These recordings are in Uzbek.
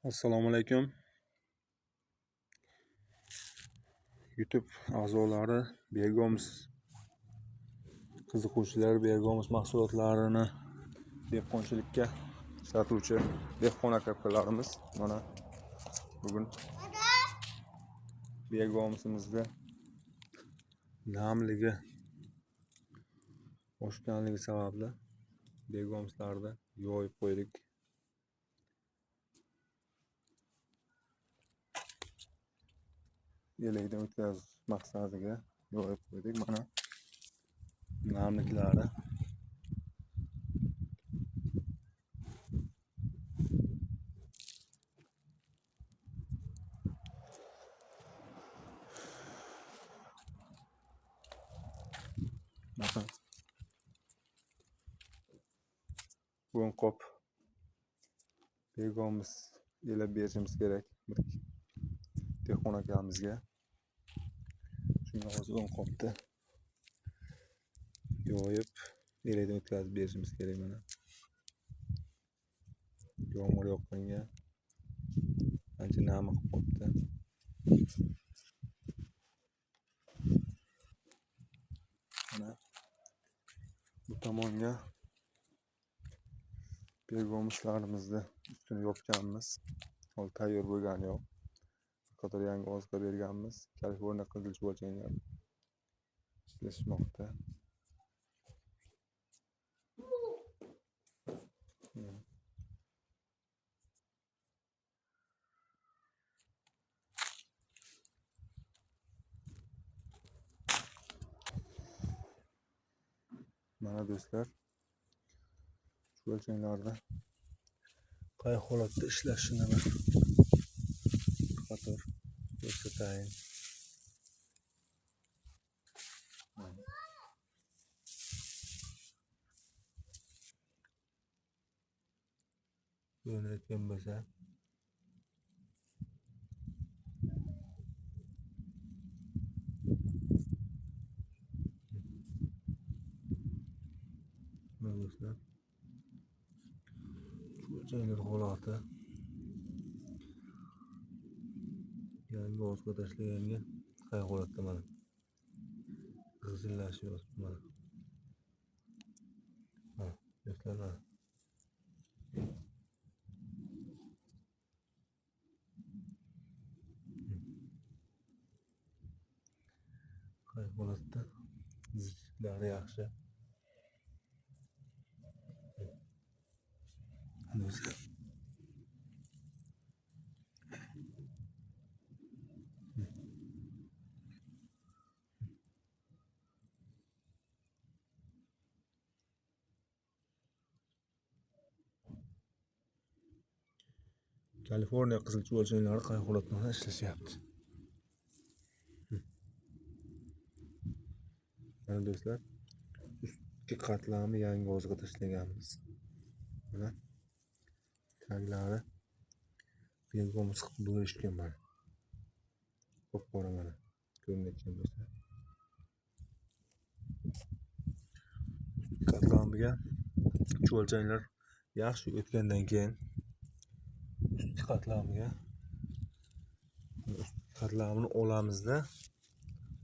Assalomu alaykum. YouTube a'zolari, Bergoms qiziquvchilari, Bergoms mahsulotlarini dehqonchilikka ishlatuvchi dehqon aka-ukalarimiz mana bugun Bergomsimizda namligi oshganligi sababli Bergomslarni yoyib qo'ydik. Elakdan o'tkazish maqsadiga yoyib qo'ydik. Mana namliklari. Bakın. Bugun qop Bergoms elab berishimiz kerak bir dehqon akamizga. Shunga hozir 10 qopni yoyib elakdan o'tkazib berishimiz kerak mana. Yomg'ir yoqqanga ancha nam qilib qolibdi. Mana bu tomonga bergomuslarimizni ustini yopganmiz. Hali tayyor bo'lgani yo'q. Bir qator yangi oziqa berganmiz. Kaliforniya qizil chuvalchanglar ishlashmoqda. Mana do'stlar, chuvalchanglarda qay holatda ishlashini bir qator ko'rsatayin. Ko'rinayotgan bo'lsa, mana do'stlar, chuvalchanglar holati yangi oziqa tashlaganga qay holatda mana g'izillashib yotibdi mana. Mana do'stlar, mana. Qay holatda zichliklari yaxshi. Do'stlar, Kaliforniya qizil chuvalchanglari qay holatda ishlashyapti. Mana do'stlar, ustki qatlami yangi oziqa tashlaganmiz. Mana taglari bergoms qilib bo'lishgan mana. Qop-qora mana ko'rinayotgan bo'lsa. Ustki qatlamiga chuvalchanglar yaxshi o'tgandan keyin ustki qatlamiga ustki qatlamini olamizda.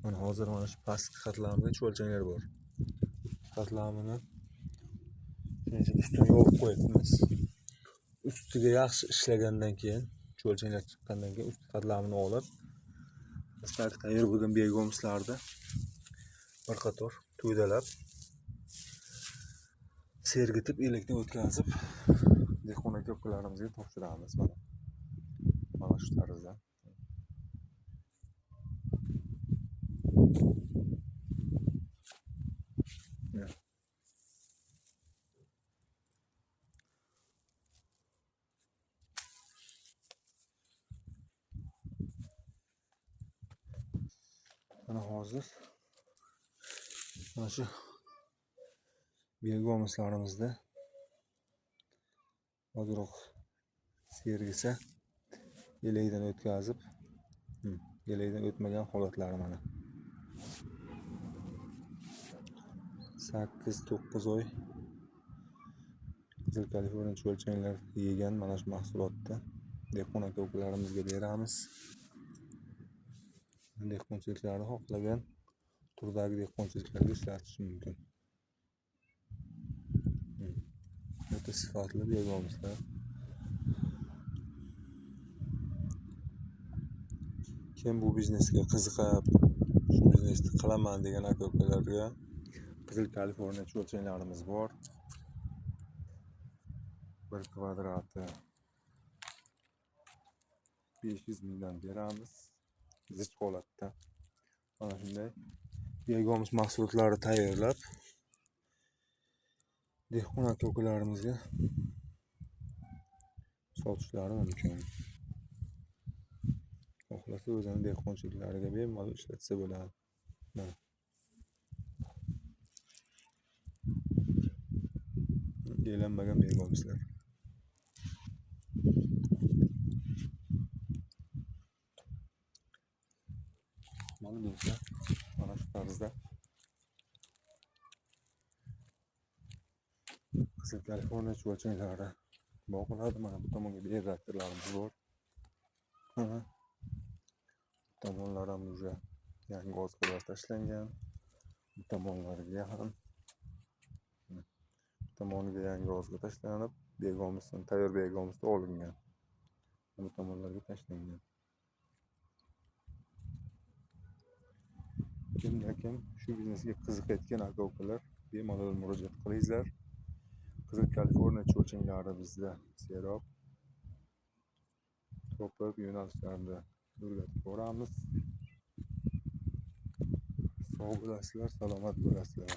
Mana hozir mana shu pastki qatlamida chuvalchanglar bor. Ustki qatlamini shuning uchun ustini yopib qo'yibmiz. Ustiga yaxshi ishlagandan keyin, chuvalchanglar chiqqandan keyin ustki qatlamini olib, dastlabki tayyor bo'lgan bergomslarni bir qator to'dalab, sergitib elakdan o'tkazib dehqon aka-ukalarimizga topshiramiz mana. Mana shu tarzda. Mana hozir mana shu bergomslarimizda ozroq sergisa elakdan o'tkazib, elakdan o'tmagan holatlari mana. 8-9 oy qizil Kaliforniya chuvalchanglar yegan mana shu mahsulotda Dehqon aka-ukalarimizga beramiz. Dehqonchiliklarni xohlagan turdagi dehqonchiliklarga ishlatish mumkin. O'ta sifatli biogomuslar. Kim bu biznesga qiziqib, shu biznesni qilaman degan aka-ukalarga Qizil Kaliforniya chuvalchanglarimiz bor. Bir kvadrati 500 mingdan beramiz. Zich holatda. Mana shunday biogomus mahsulotlari tayyorlab dehqon aka-ukalarimizga sotishlari mumkin. Xohlasa o'zini dehqonchiliklariga bemalol ishlatsa bo'ladi. Mana. Elanmagan biogomuslar. Mana do'stlar, mana shu tarzda Qizil Kaliforniya chuvalchanglari boqiladi. Mana bu tomonga bioreaktorlarimiz bor. Mana bu tomonlar ham уже yangi oziqlar tashlangan. Bu tomonlarga ham, bu tomoniga yangi oziqa tashlanib, biogomusdan tayyor biogomusda olingan. Bu tomonlarga tashlangan. Kimda kim shu biznesga qiziqayotgan aka-ukalar bemalol murojaat qilinglar. Qizil Kaliforniya chuvalchanglari bizda serob topib yo'nalishlarni o'rgatib boramiz. Sog' bo'lasizlar, salomat bo'lasizlar.